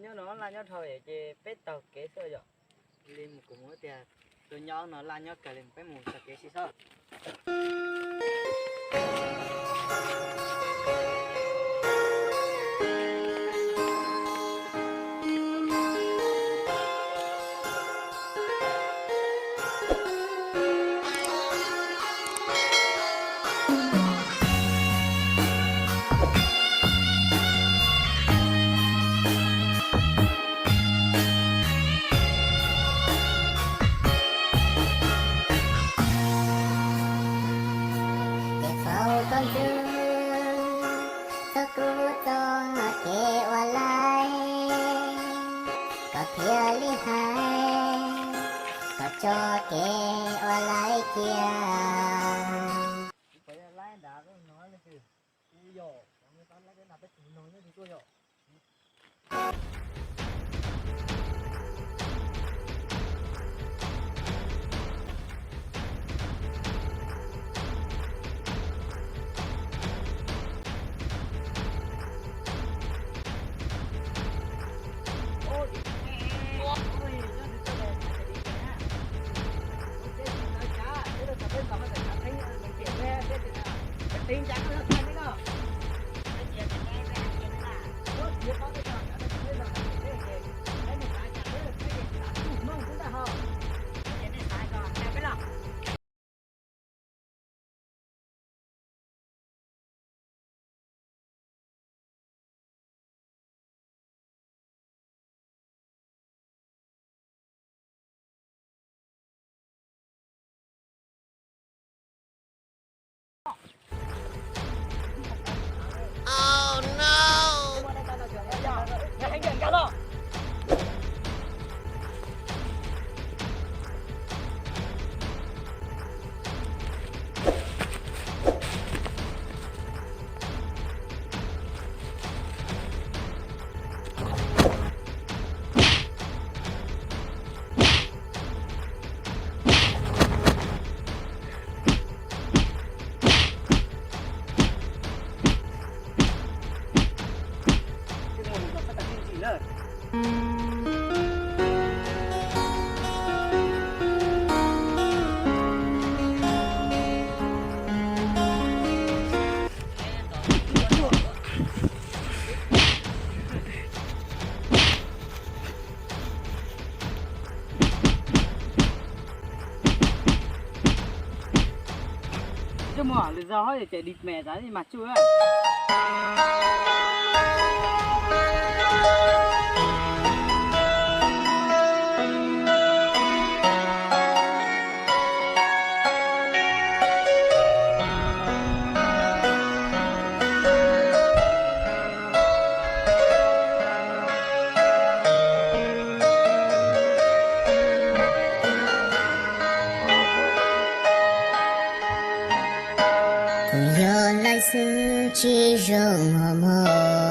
Nyob no laj nyob dhau ces peb taug kev xwb yom. Li mus kuv mus tias tus nyob no laj nyob kawg li, peb mus taug kev si xwb. Ces faus koj ntxwg, txog kuv txoj kev ua laib, koj thiaj li hais kom tso kev ua laib cia. Coj mus lwm zaug ces dim me tas mas tsuj. Kuv yog laij xwb tsis zoo mog.